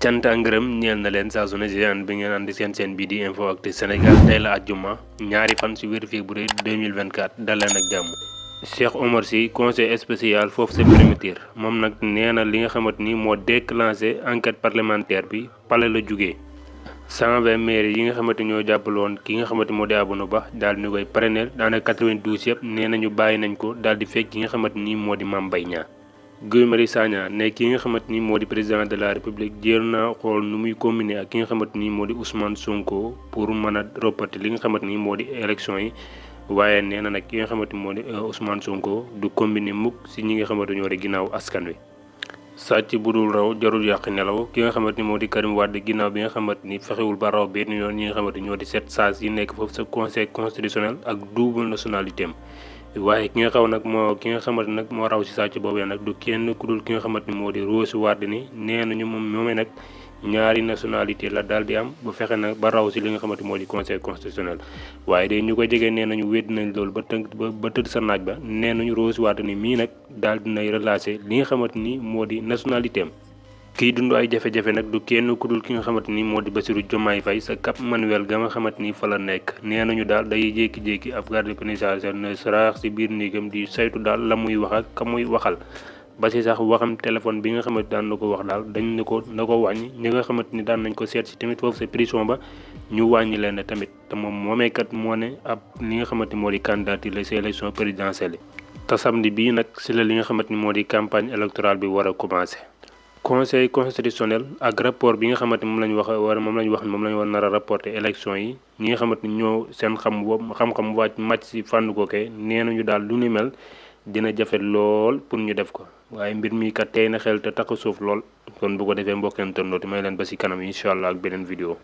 cant ak ngërëm ñeel na leen saa su ne si ànd bi ngeen ànd seen bii di Info Actu Sénégal tey la àjjuma ñaari fan si weeru février 2024 dal leen ak jàmm. Cheikh Omar Sy conseil spécial foofu sa primature moom nag nee na li nga xamante ni moo déclenché enquête parlementaire bi pale la jugee 120 maires yi nga xamante ñoo jàppaloon ki nga xamante moo di Amadou Ba daal di ñu koy parrainer daanaka 92 yëpp nee nañu bàyyi nañ ko daal di fekk ki nga xamante ni moo di Mame Mbaye Niang. Guy Marius Sagna ne ki nga xamante ni moo di président de la république jéem na xool nu muy combiner ak ki nga xamante ni moo di Ousmane Sonko pour mën a reporter li nga xamante ni moo di élection yi waaye nee na nag ki nga xamante ni moo di Ousmane Sonko du combiner mukk si ñi nga xamante ñoo di ginnaaw askan wi. sàcc bu dul raw jarul yàq nelaw ki nga xamante ni moo di Karim Wade ginnaaw bi nga xamante ni fexewul ba raw benn yoon ñi nga xamante ñoo di 7 sages yi nekk foofu sa conseil constitutionnel ak double nationalité am. waaye ki nga xamante nag moo raw si sàcc boobee nag du kenn ku dul ki nga xamante ni moo di Rose Wardini nee nañu moomee nag ñaari nationalité la daal di am bu fexe nag ba raw si li nga xamante moo di conseil constitutionnel waaye de ñu ko jege nee nañu wédd nañ loolu ba tëdd sa naaj ba nee nañu Rose Wardini mii nag daal dinay relâché li nga xamante ni moo di nationalité am. kii dund ay jafe-jafe nag du kenn ku dul ki nga xamante ni moo di Bassirou Diomaye Faye sa Cap Manuel ga nga xamante ni fa la nekk nee nañu daal day jékki-jékki ab garde pénitentiaire ne saraax si biir néegam di saytu daal la muy wax ak ka muy waxal ba si sax waxam téléphone bi nga xamante daan na ko wax daal dañ ne ko na ko wàññi ñi nga xamante ni daan nañ ko seet si tamit foofu sa prison ba ñu wàññi leen tamit te moom moomeekat moo ne ab li nga xamante moo di candidature la si élection présidentielle te samedi bii nag si la li nga xamante ni moo di campagne électorale bi war a commencé. conseil constitutionnel ak rapport bi nga xamante moom la ñu war nar a rapporter élection yi ñi nga xamante ni ñoo seen xam-xam wàcc màcc si fànn gooke nee nañu daal lu ni mel dina jafe lool pour ñu def ko waaye mbir mi kat tey na xel te tax a suuf lool kon bu ko defee mbokk internet may leen ba si kanam incha allah ak beneen vidéo.